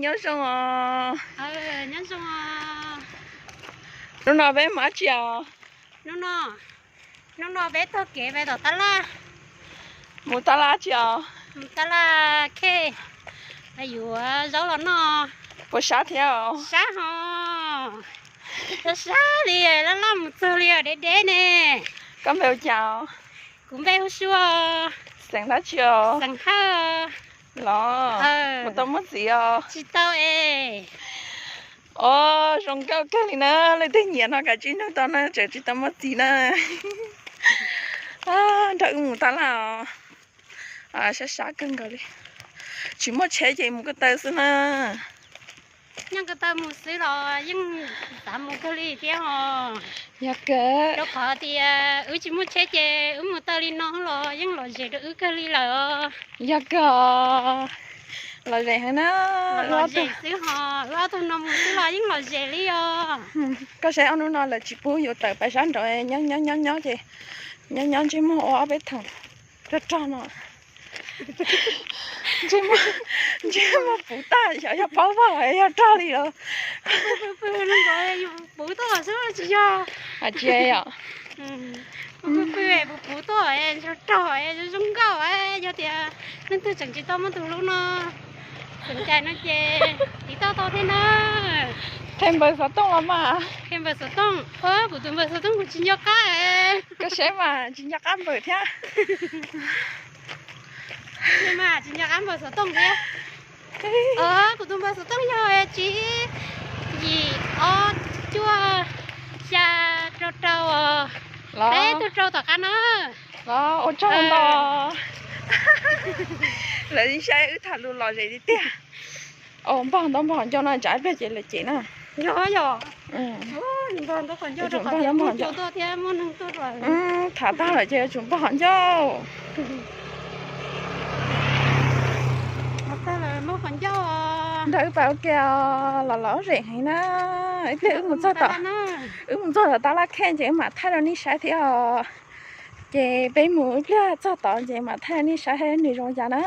Nyob zoo os. Hnub no peb mus dab tsi os? Hnub no peb taug kev pem tom tab laj. Mus tab laj dab tsi os? Mus tab laj khej, yuav zaub los noj. Puas sab thiab os? Sab hos, sab sab li, laj laj mus txog li os, deb deb ne. Koj npe hu cas? Kuv npe hu Sua. Xeem dab tsi os? Xeem Hawj. Los, mus tau muaj txiv os? Tsis tau es. Os, zoo nkauj kawg li na, leej twg nyiam no kav tsij nug tau na, tseem tsis tau muaj txiv na. Nrog wb mus tab laj os. Sab sab kawg nkaus li. Tsis muaj tsheb ces mus ko taw xwb na. Nyob ko taw mus xwb los yeej xav mus kawg li thiab os. Yog kawg. Rau qhov tias wb tsis muaj tsheb ces wb mus taw li no los yeej lom zem rau wb kawg li lawm os. Yog kawg. Lom zem heev na. Lom zem xwb hos, wb ob tug no mus xwb los yeej lom zem li os. Koj saib ob hnub no lawv tsis pub yus tawm pais sab nraud, nyob nyob nyob nyob ces nyob nyob ntsej muag ua ob peb theem rog rog no. Ntsej muag puv tag, xyov yog paub vog yog rog li os. Puv tag xwb tsis yog. Hais tsis yog. Puv puv puv tuaj, zoo nkauj, yog tias leej twg tseem tsis tau muaj tus hlub no, xom cai no ces tiv tauj tau thiab na. Qhia npawb xov tooj los mas. Qhia npawb xov tooj, kuv tus npawb xov tooj kuv tsis nco qab. Koj saib mas tsis nco qab npawb thiab. Mas tsis nco qab npawb xov tooj thiab. Kuv tus npawb xov tooj yog tsib yim ob cuaj xya rau rau os. Peb tug rau tom qab na. Los ua tsaug ntau. Lawv saib wb tham lus lom zem tiag tiag. Npog ntau npog ncauj no, tsam ib pliag ces lawv cem na. Yog yog. Npog ntau qhov ncauj, tsum npog ntau npog ncauj thiab muaj neeg tuaj. Tham tag lawm ces tsum npog qhov ncauj. Nrog wb pab ua ke os, los los zem heev na. Ib pliag wb mus txog tom, wb mus txog tom tab laj khej ces wb mam thaij rau nej saib thiab os. Ces peb mus ib pliag txog tod ces mam thaij rau nej saib nws zoo cas na.